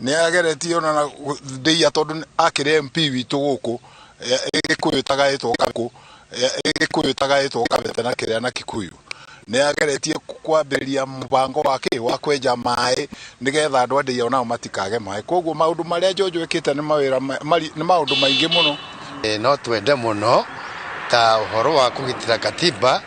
Nĩ ageretie ona na ndĩia tondũ akĩrĩ MP witũ gũkũ Gĩkũyũ tagaĩtwo Gakũ, Gĩkũyũ tagaĩtwo Kabete na kĩrĩa na Kikuyu. Nĩ ageretie kwambĩrĩria mũbango wa kĩ wa kwenja maĩ nĩgetha andũ a ndĩia onao matikage maĩ. Koguo maũndũ marĩa Njonjo ĩkĩte nĩ mawĩra nĩ maũndũ maingĩ mũno. No twende mũno ta ũhoro wa kũgitĩra katiba,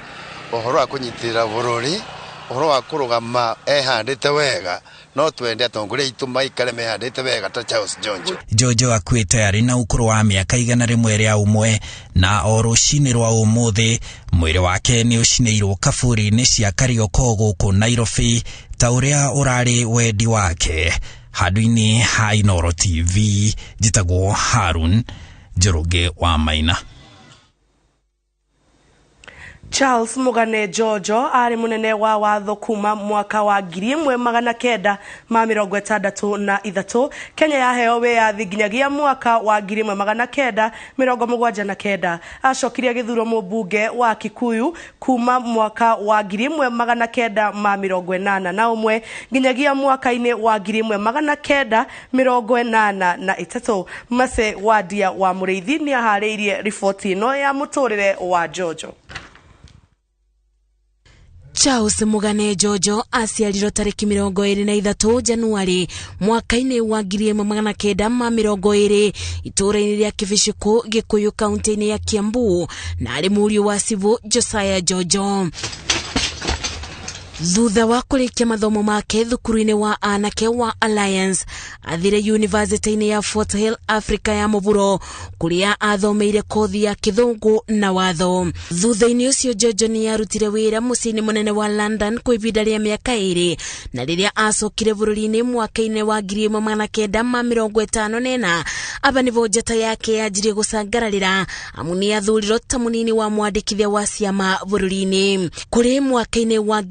ũhoro wa kũnyitĩrĩra bũrũri, ũhoro wa kũrũgama ehandĩte wega. No twende atongoria aitũ maikare mehandĩte wega ta Charles Njonjo. Njonjo akuĩte arĩ na ũkũrũ wa mĩaka 101 na o rũcinĩ rwa ũmũthĩ mwĩrĩ wake nĩ ũcinĩirwo kaburi-inĩ cia Karioko gũkũ Nairobi ta ũrĩa ũrarĩ wendi wake. Handũ-inĩ ha Inooro TV njĩtagwo Harun Njoroge wa Maina. Charles Mugane Njonjo arĩ mũnene wa watho kuma mwaka wa 1963. Kenya yaheo wĩyathi nginyagia mwaka wa 1979. Acokire agĩthurwo mũmbunge wa Kikuyu kuma mwaka wa 1981 nginyagia mwaka-inĩ wa 1983. Mase Wadia wa Mũrĩithi nĩaharĩirie riboti ĩno ya mũtũrĩre wa Njonjo. Charles Mugane Njonjo aciarirwo tarĩki 23 Januari mwaka-inĩ wa 1920 itũũra-inĩ rĩa Kĩbicũkũ, Gĩkũyũ, kaunti-inĩ ya Kiambu, na arĩ mũriũ wa Civũ Josiah Njonjo. Thutha wa kũrĩkia mathomo make thukuru-inĩ wa anake wa Alliance, athire yunivasĩtĩ-inĩ ya Fort Hill Africa ya Mũburo kũrĩa athomeire kothi ya Kĩthũngũ na watho. Thutha-inĩ ũcio Njonjo nĩ arutire wĩra mũciĩ-inĩ mũnene wa London kwa ihinda rĩa mĩaka 2, na rĩrĩa acokire bũrũri-inĩ mwaka-inĩ wa 1954 aba nĩvo njata yake yanjirie gũcangararĩra amu nĩ athurirwo ta mũnini wa mwandĩkithia wa ciama bũrũri-inĩ. Kũrĩ mwaka-inĩ wa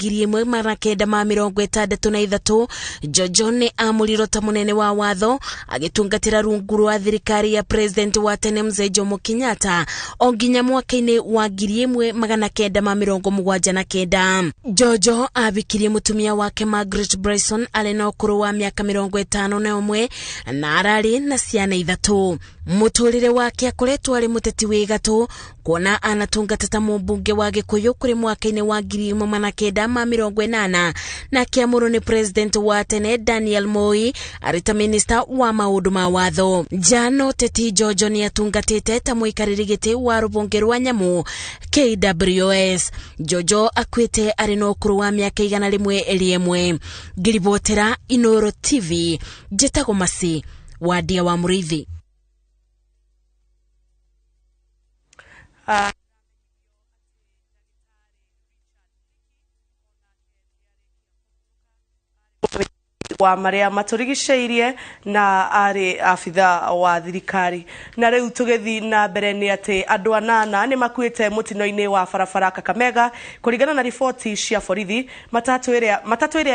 1963 Njonjo nĩ amũrirwo ta mũnene wa watho agĩtungatĩra rungu rwa thirikari ya president wa tene Mzee Jomo Kenyatta o nginya mwaka-inĩ wa 1979. Njonjo abikirie mũtumia wake Margaret Bryson arĩ na ũkũrũ wa mĩaka 51 na ararĩ na ciana 3. Mũtũrĩre wake akoretwo arĩ mũteti wĩ gatũ kuona anatungata ta mũmbunge wa Gĩkũyũ kũrĩ mwaka-inĩ wa 1980 na akĩamũrwo nĩ president wa tene Daniel Moi arĩ ta minister wa maũndũ ma watho. Njano Teti Njonjo nĩ atungatĩte ta mũikarĩri gĩtĩ wa rũhonge rwa nyamũ KWS. Njonjo akuĩte arĩ na ũkũrũ wa mĩaka 101. Ngĩribotera Inooro TV njĩtagwo Masi Wadia wa Mũrĩithi. Wa marĩa matũrigicĩirie na arĩ abitha wa thirikari. Na rĩu tũgĩthiĩ na mbere nĩ atĩ andũ 8 nĩ makuĩte mũtino-inĩ wa barabara Kakamega kũringana na riboti cia borithi. Matatũ ĩrĩa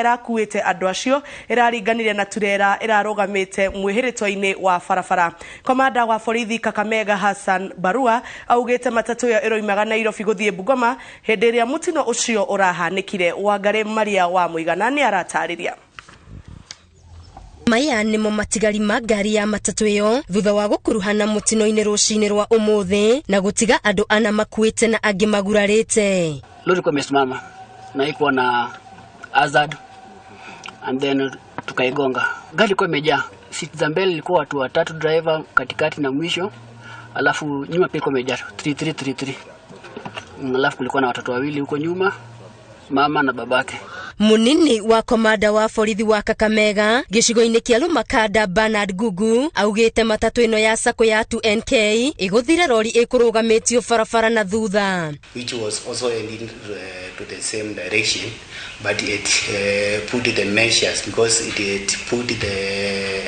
ĩrakuĩte andũ acio ĩraringanire na turera ĩrarũgamĩte mwĩhĩrĩto-inĩ wa barabara. Komanda wa borithi Kakamega Hassan Barua augĩte matatũ ĩyo ĩroimaga Nairobi gũthiĩ Bungoma hĩndĩ ĩrĩa mũtino ũcio ũrahanĩkire. Wangari Maria wa Mũigana nĩ aratarĩria. Maya nĩmo matigari ma ngari ya matatũ ĩyo thutha wa gũkuruhana mũtino-inĩ rũcinĩ rwa ũmũthĩ na gũtiga andũ ana makuĩte na angĩ magurarĩte. Lori ilikuwa imesimama na iko na hazard and then tukaigonga. Gari ilikuwa imejaa, seat za mbele ilikuwa watu watatu, driver katikati na mwisho, alafu nyuma pia ilikuwa imejaa 3 3 3 3. Alafu kulikuwa na watoto wawili huko nyuma, mama na babake. Munini wa komanda wa borithi wa Kakamega gĩcigo-inĩ kĩa Lumakanda Bernard Gugu augĩte matatũ ĩno ya sacco ya 2NK ĩgũthire rori ĩkũrũgamĩtio barabara na thutha, which was also ending to the same direction, but it put the measures because it put the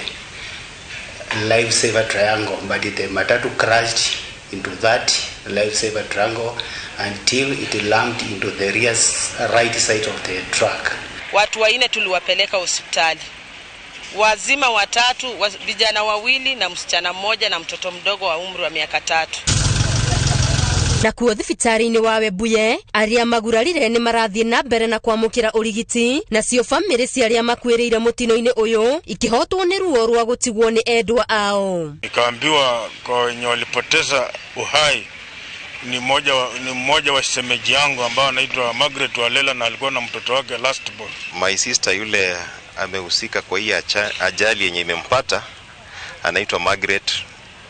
lifesaver triangle, but the matatu crashed into that lifesaver triangle until it lumped into the rear right side of the truck. Watu 4 tuliwapeleka hospitali, wazima 3, vijana 2 na msichana 1 na mtoto mdogo wa umri wa miaka 3. Nakuo thibitarĩ-inĩ wa Webuye arĩa magurarire nĩ marathiĩ na mbere na kwamũkĩra ũrigiti, nacio bamĩrĩ cia arĩa makuĩrĩire mũtino-inĩ ũyũ ikĩhotwo nĩ ruo rwa gũtigwo nĩ endwa ao. Nikaambiwa kwa wenye walipoteza uhai ni mmoja wa shemeji yangu ambao anaitwa Margaret Walela na alikuwa na mtoto wake last born. My sister yule amehusika kwa hii ajali yenye imempata anaitwa Margaret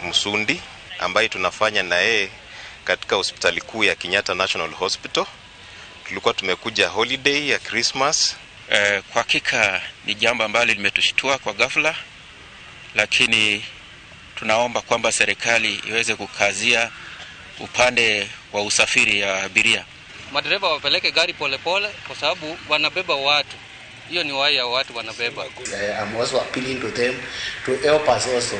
Msundi ambaye tunafanya na yeye katika hospitali kuu ya Kenyatta National Hospital. Tulikuwa tumekuja holiday ya Christmas. Kwa hakika ni jambo ambalo limetushtua kwa ghafla, lakini tunaomba kwamba serikali iweze kukazia upande wa usafiri ya abiria. Madereva wapeleke gari polepole kwa sababu wanabeba watu. Hiyo ni waya watu wanabeba. I'm also appealing to them to help us also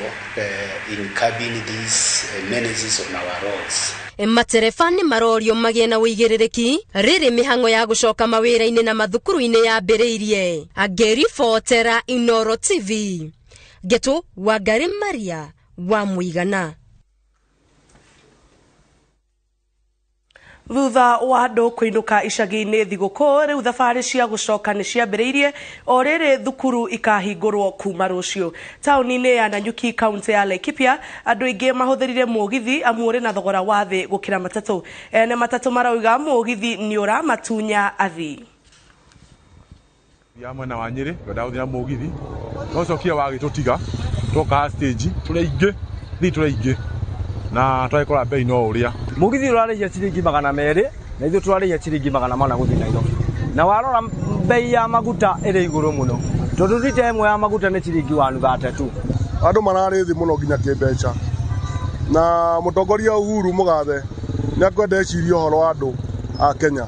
in curbing these menaces on our roads. Matereba nĩ marorio magĩe na ũigĩrĩrĩki rĩrĩ mĩhang'o ya gũcoka mawĩra-inĩ na mathukuru-inĩ yambĩrĩirie. Angĩribotera Inooro TV, Ngetu Wangari Maria wa Mũigana. Thutha wa andũ kũinũka icagi-inĩ thigũkũ, rĩu thabarĩ cia gũcoka nĩ ciambĩrĩirie o rĩrĩ thukuru ikahingũrwo kuma rũciũ. Taũni-inĩ ya Nanyuki kaunti ya Laikipia andũ aingĩ mahũthĩrire mũgithi amu ũrĩ na thogora wa thĩ gũkĩra matatũ. Ene matatũ marauga mũgithi nĩ ũramatunya athii. Ya mwena wa Nyĩrĩ twendaga gũthiĩ na mũgithi no cokia wagĩtũtiga twoka stage tũrĩ aingĩ thii tũrĩ aingĩ na twagĩkora bei no ũrĩa. Mũgithi ũrarĩhia ciringi 200 na ithuĩ tũrarĩhia ciringi 400 gũthiĩ Nairobi. Na warora bei ya maguta ĩrĩ igũrũ mũno tondũ rita ĩmwe ya maguta nĩ ciringi 132. Andũ mararĩ thĩ mũno nginya kĩmbeca na mũtongoria Uhuru Mugathe nĩ akwenda ecirie ũhoro wa andũ a Kenya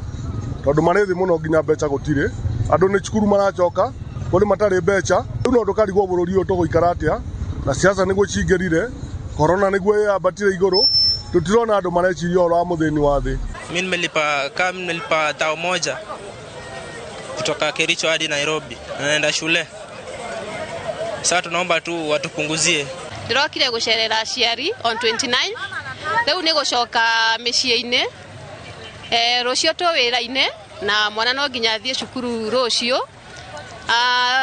tondũ marĩ thĩ mũno nginya mbeca gũtirĩ. Andũ nĩ cukuru maracoka kũrĩ matarĩ mbeca. Rĩu no tũkarigwo bũrũri ũyũ tũgũikara atĩa na siasa nĩguo cingĩrire, corona nĩguo yambatire igũrũ, tutirona andũ mareciria ũhoro wa mũthĩni wa thĩ. Mimi nimelipa kama nilipa 1,000 kutoka Kericho hadi Nairobi naenda shule. Sasa tunaomba tu watupunguzie. Ndĩrokire gũcerera aciari on 29 rĩu nĩ gũcoka mĩciĩ-inĩ. Rũciũ twĩ wĩra-inĩ na mwana no nginya athiĩ cukuru rũciũ.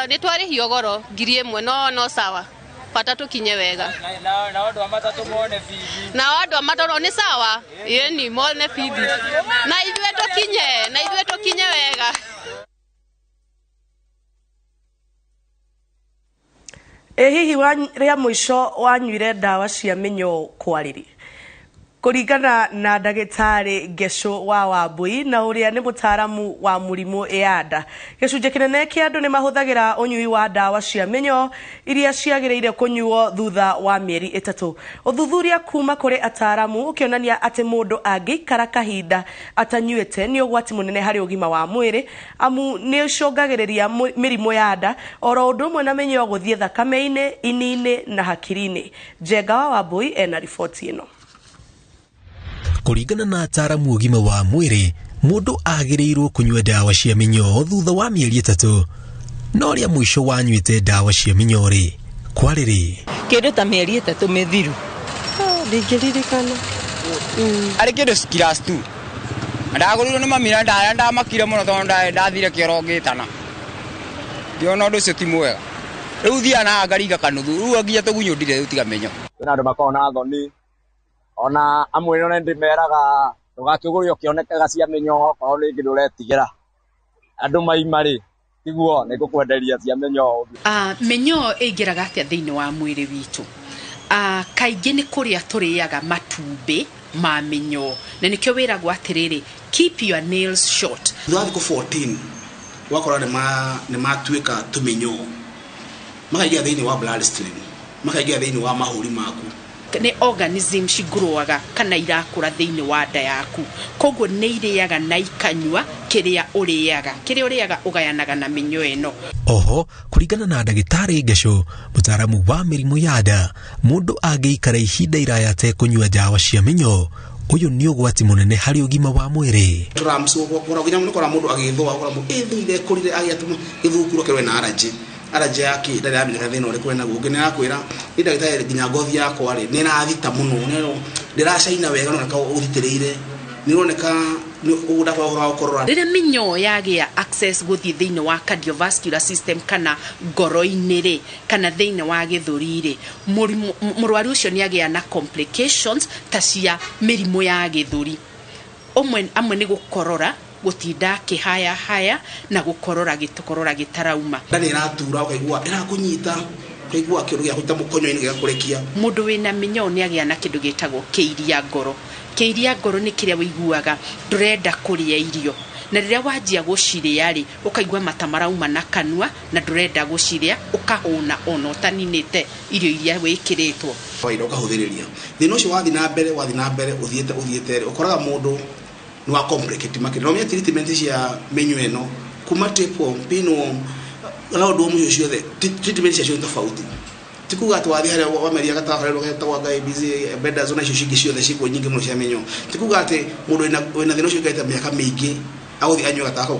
Nĩ twarĩhio goro 1,000 no sawa, bata tũkinye wega. Na andũ a matatũ mone bithi. Na andũ a matatũ nĩ sawa, ĩni mone bithi. Na ithuĩ tũkinye, na ithuĩ tũkinye wega. Ĩ hihi rĩa mũico wanyuire ndawa cia mĩnyoo kwarĩrĩ? Kũringana na ndagĩtarĩ Ngecu wa Wambui na ũrĩa nĩ mũtaaramu wa mũrimũ ya nda, gĩcunjĩ kĩnene kĩa andũ nĩ mahũthagĩra ũnyui wa ndawa cia mĩnyoo iria ciagĩrĩire kũnyuo thutha wa mĩeri 3. Ũthuthuria kuma kũrĩ ataaramu ũkĩonania atĩ mũndũ angĩikara kahinda atanyuĩte nĩ ũgwati mũnene harĩ ũgima wa mwĩrĩ amu nĩ ũcũngagĩrĩria mĩrimũ ya nda oro ũndũ ũmwe na mĩnyoo gũthiĩ thakame-inĩ, ini-inĩ na hakiri-inĩ. Njenga wa Wambui ena riboti ĩno. Kũringana na ataaramu ũgima wa mwĩrĩ, mũndũ agĩrĩirwo kũnyua ndawa cia mĩnyoo thutha wa mĩeri 3. No rĩa mũico wanyuĩte ndawa cia mĩnyoo rĩ, kwarĩ rĩ? Kĩndũ ta mĩeri 3 mĩthiru. Ndingĩririkana. Arĩ kĩndũ class 2. Ndagũrirwo nĩ mami na ndamakire mũno tondũ ndathire kĩoro ngĩtana. Ngĩona ũndũ ũcio ti mwega. Rĩu thiaga na ngaringa kanuthu, rĩu nginya tũgunyũ ndirĩ rĩu tiga mĩnyoo. Kwĩna andũ makoragwo na thoni ona amwe nĩ ndĩmeraga ndũgakĩgũre ũkĩonekaga cia mĩnyoo okorwo rĩngĩ ndũretigĩra andũ maima rĩ tiguo nĩ ngũkwenderia cia mĩnyoo. Mĩnyoo ĩingĩraga atĩa thĩinĩ wa mwĩrĩ witũ? Kaingĩ nĩ kũrĩa tũrĩaga matumbĩ ma mĩnyoo na nĩkĩo wĩragwo atĩrĩrĩ, keep your nails short. Thutha wa thikũ 14 wakora nĩ matuĩka tũmĩnyoo, makaingĩra thĩinĩ wa bloodstream, makaingĩra thĩinĩ wa mahũri maku. Nĩ organism cingũrũaga kana irakũra thĩinĩ wa nda yaku, koguo nĩ irĩaga na ikanyua kĩrĩa ũrĩaga, kĩrĩa ũrĩaga ũgayanaga na mĩnyoo ĩno. Oho, kũringana na ndagĩtarĩ Ngecu, mũtaaramu wa mĩrimũ ya nda, mũndũ angĩikara ihinda iraya atekũnyua ndawa cia mĩnyoo, ũyũ nĩ ũgwati mũnene harĩ ũgima wa mwĩrĩ. Ũkora mũndũ agĩthũa, ũkora mũndũ ĩthũire kũrire agĩatũma gĩthukuro kĩrwe na allergy. Allergy yake ndarĩ yamenyeka thĩna ũrĩkũ ena guo. Ũngĩ nĩ arakwĩra nĩ ndagĩtarĩ nginya ngothi yakwa rĩ nĩ ĩrathita mũno, Ndĩracaina wega noneka ũthitĩrĩire nĩroneka ũguo ndakwa ũhoro wa gũkorora. Rĩrĩa mĩnyoo yagĩa access gũthiĩ thĩinĩ wa cardiovascular system kana ngoro-inĩ rĩ, kana thĩinĩ wa gĩthũri rĩ, mũrwaru ũcio nĩ agĩa na complications ta cia mĩrimũ ya gĩthũri. Ũmwe amwe nĩ gũkorora, gũtinda akĩhayahaya na gũkorora gĩtũkorora gĩtarauma. Nda nĩ ĩratura, ũkaigua ĩrakũnyita, ũkaigua kĩndũ gĩa kũnyita mũkonyo-inĩ gĩgakũrekia. Mũndũ wĩna mĩnyoo nĩ agĩa na kĩndũ gĩtagwo kĩiria ngoro. Kĩiria ngoro nĩ kĩrĩa ũiguaga ndũrenda kũrĩa irio, na rĩrĩa wanjia gũcirĩa rĩ, ũkaigua mata marauma na kanua na ndũrenda gũcirĩa, ũkahũna ona ũtaninĩte irio iria wĩkĩrĩtwo. Kawaida ũkahũthĩrĩria thĩna ũcio wathiĩ na mbere, wathiĩ na mbere ũthiĩte ũthiĩte rĩ, ũkoraga mũndũ nĩ wa complicate makĩria. Na ũmenye treatment cia mĩnyoo ĩno kuma tapeworm, pinworm, roundworm icio ciothe, treatment ciacio nĩ tofauti. Ti kuga atĩ wathiĩ harĩa wameria gatawa karĩa getagwo anga ABC, Bendazole na icio cingĩ ciothe ciĩkuo nyingĩ mũno cia mĩnyoo. Ti kuga atĩ mũndũ wĩna thĩna ũcio ũikarĩte mĩaka mĩingĩ agũthiĩ anyue gatawa kau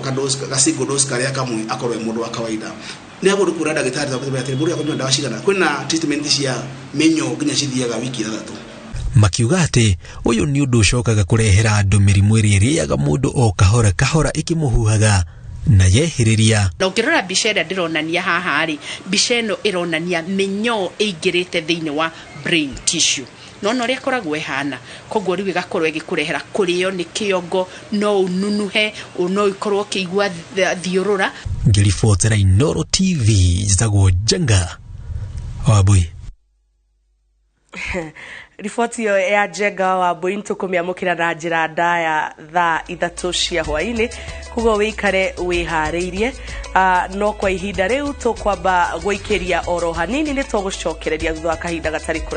ka single dose karĩa kamwe akorwo e mũndũ wa kawaida. Nĩ agũrũ kuona ndagĩtarĩ tondũ atĩ mũndũ akũnyua ndawa cigana. Kwĩna treatment cia mĩnyoo nginya cithiaga wiki 6. Makiuga atĩ ũyũ nĩ ũndũ ũcokaga kũrehera andũ mĩrimũ ĩrĩa ĩrĩaga mũndũ o kahora kahora ĩkĩmũhuhaga na yehĩrĩria. Na ũngĩrora mbica ĩrĩa ndĩronania haha rĩ, mbica ĩno ĩronania mĩnyoo ĩingĩrĩte thĩinĩ wa brain tissue. Nona ũrĩa ĩkoragwo ĩhana, koguo rĩu ĩgakorwo ĩgĩkũrehera kũrĩo nĩ kĩongo, no ũnunuhe, no ũkorwo ũkĩigua thiũrũra. Ngĩribotera Inooro TV, njĩtagwo Njenga Wambui. Riboti ĩyo ya Njenga Wambui nĩtũkũmĩamũkĩra na njĩra ndaya thaa 3 cia hwaĩ-inĩ, koguo wĩikare wĩharĩirie. No kwa ihinda rĩu tũkwamba gũikĩria oro hanini, nĩ tũgũcokereria thutha wa kahinda gatarĩ kũraihu.